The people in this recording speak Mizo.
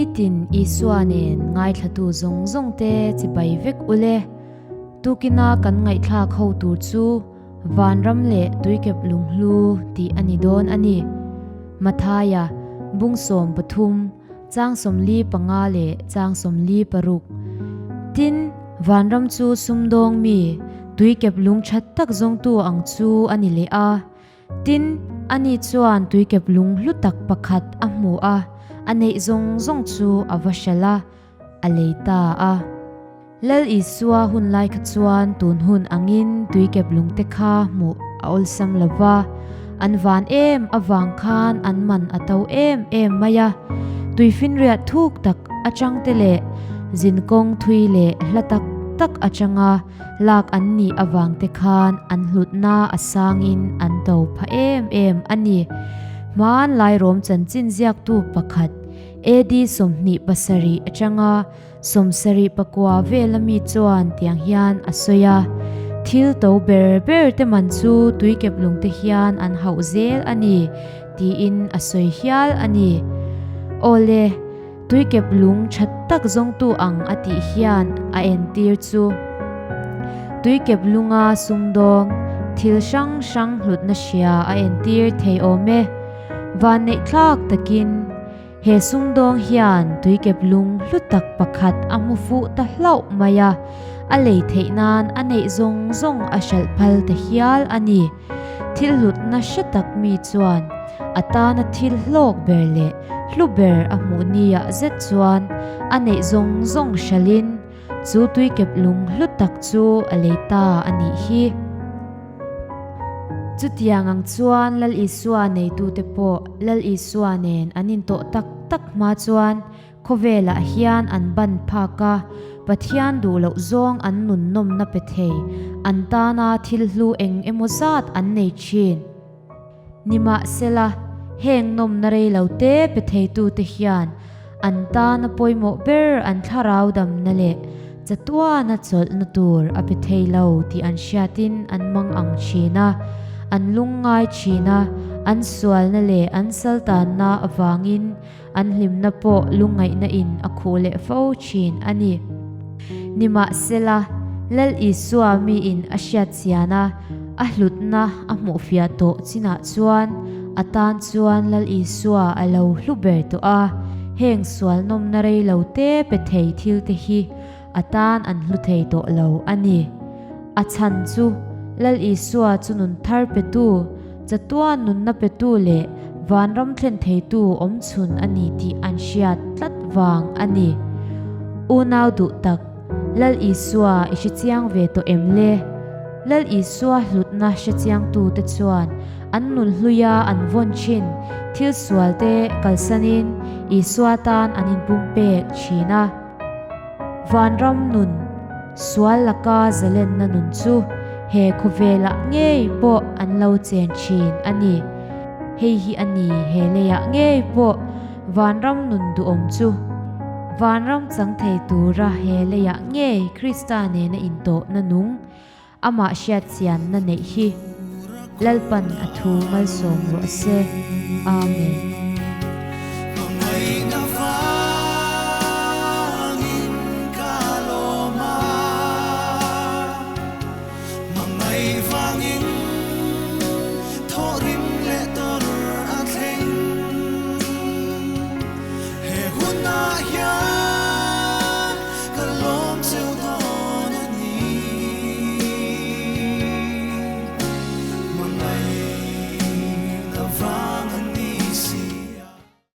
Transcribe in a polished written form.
Nitin Isua nen ngaithlatu zawng zawng te chibai vek ule. Tukina kan ngaihthlak ho tur chu Vanram leh Tuikep Lunghlu tih a ni dawn a ni. Mathaia, Bung 13, Chang 45 leh chang 46. Tin, Vanram chu sumdawng mi, tuikep lung that tak zawngtu ang chu a ni leh a. Tin, ani chuan tuikep lung hlu tak pakhat a hmu a, a neih zawng zawng chu a va hralh a, a lei ta a. Lal Isua hun lai kha chuan tun hun angin tuikep lungte kha hmuh a awlsam lo va, an van em avang khan an man a to em em mai a. Tuifinriat thuk tak atangte leh zinkawng thui leh hla tak tak atanga lak an nih avangte khan an hlutna a sangin an to pha em em a ni. Hmanlai rawm chanchin ziaktu pakhat AD 27 atanga 74 vela mi chuan tiang hian a sawi a, Thil to ber ber te man chu tuikep lungte hian an hauh zel a ni, tiin a sawi hial a ni. Awle, tuikep lung tha tak zawngtu ang a tih hian a entir chu tuikep lunga sumdawng thil hrang hrang hlutna hria a entir thei awm e. Vanneihthlak takin. He sumdawng hian tuikep lung hlu tak pakhat a hmu fuh ta hlauh mai a, a lei theih nan a neih zawng zawng a hralh phal ta hial a ni. Thil hlutna hre tak mi chuan a tana thil hlawk ber leh hlu ber a hmuh niah zet chuan a neih zawng zawng hralhin chu tuikep lung hlu tak chu a lei ta a nih hi. Chutiang ang chuan Lal Isua neitute pawh Lal Isua nen an intawh tak tak hma chuan khawvelah hian an ban phak a, Pathian duh loh zawng an nun nawmna pe thei, an tana thil hlu eng emaw zat an nei thin. Nimahsela, heng nawmna rei lo te pe theitute hian an tana pawimawh ber an thlarau damna leh chatuana chawlhna tur a pe thei lo tih an hriatin an mang ang thin a, an lungngai thin a, an sualna leh an saltanna avangin an hlimna pawh lungngaihna in a khuh leh fo thin a ni. Nimahsela, Lal Isua miin a hriat chian a, a hlutna a hmuhfiah tawh chinah chuan a tan chuan Lal Isua a lo hlu ber tawh a, heng sual nawmna rei lo te pe thei thil te hi a tan an hlu thei tawh lo a ni. A chhan chu Lal Isua chu nun thar petu, chatuan nunna petu leh vanram thlen theitu awmchhun a ni tih an hriat tlat vang a ni. Unau duh tak, Lal Isua i hre chiang ve tawh em le? Lal Isua hlutna hre chiangtute chuan an nun hluia an vawn thin thil sualte kalsanin Isua tan an inpumpek thin a. Vanram nun, sual laka zalenna nun chu he khawvelah ngei pawh an lo chen thin a ni. Hei hi a ni he leiah ngei pawh vanram nun duhawm chu. Vanram chang thei tura he leiah ngei Krista nena intawhna nung Amah hriatchianna neih hi Lalpan a thu malsawm rawh se. Amen.